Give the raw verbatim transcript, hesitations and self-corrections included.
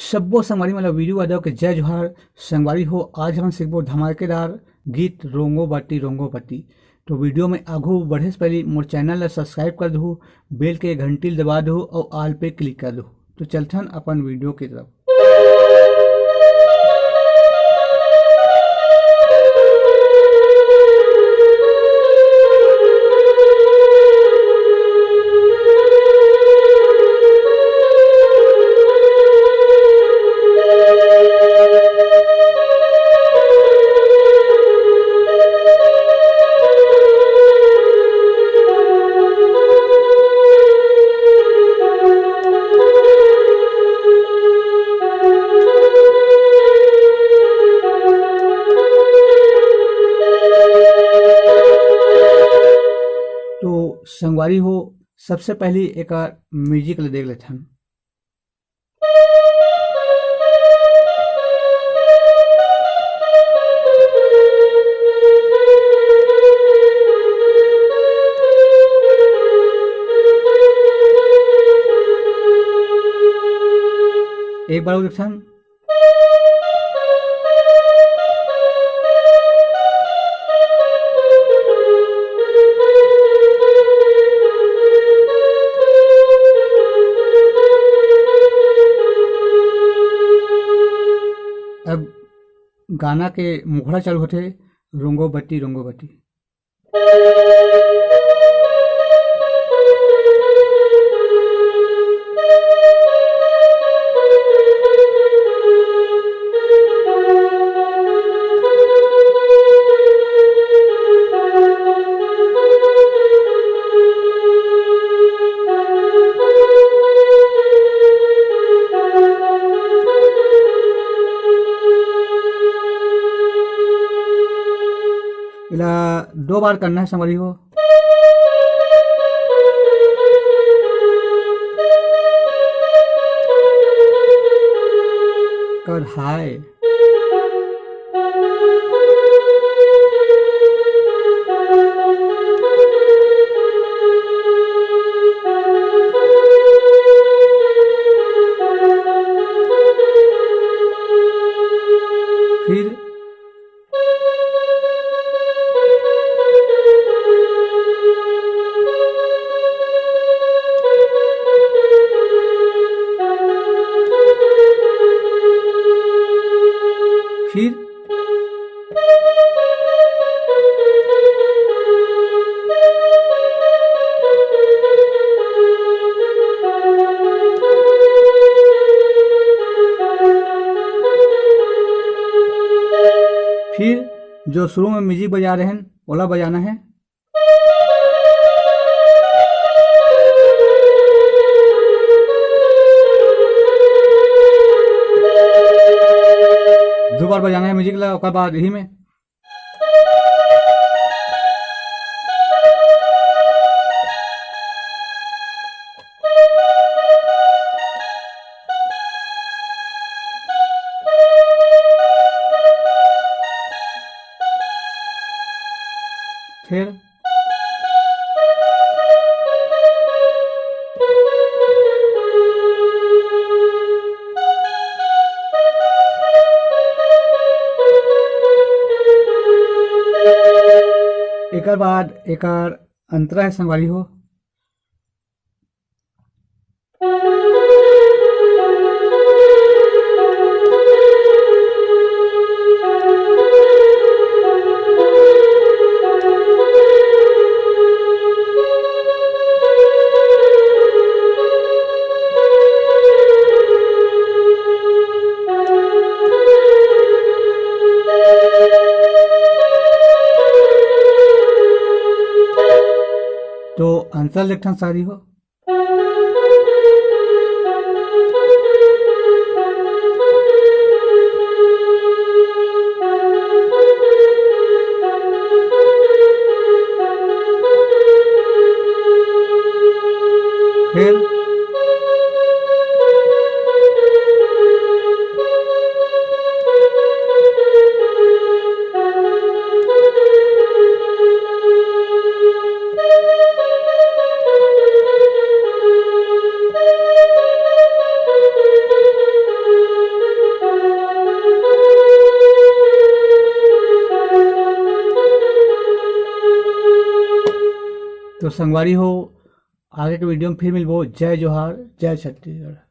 सब्बो संगवारी मन ल वीरू यादव के जय जोहार। संगवारी हो, आज हमन सीखबो धमाकेदार गीत रोंगो बाटी रोंगो बाटी। तो वीडियो में आगू बढ़े से पहले मोर चैनल ला सब्सक्राइब कर दहू, बेल के घंटी ल दबा दहू और ऑल पे क्लिक कर दहू। तो चलथन अपन वीडियो की तरफ। तो संगवारी हो, सबसे पहली एकर म्यूजिक ल देख लेथन। एक बार और देखथन। अब गाना के मुखड़ा चालू होथे, रोंगो बट्टी, रोंगो बट्टी। एला दो बार करना है संगवारी हो। कढ़ाई। फिर फिर फिर जो शुरू में म्यूजिक बजा रहे हैं, ओला बजाना है। दो बार बजाना है म्यूजिक ला, ओकर बाद यही में। फिर एकर बाद एकर अंतरा है संगवारी हो। तो अंतरा ल एक ठन संगवारी हो। फिर तो संगवारी हो, आगे के वीडियो में फिर मिलबो। जय जोहार, जय छत्तीसगढ़।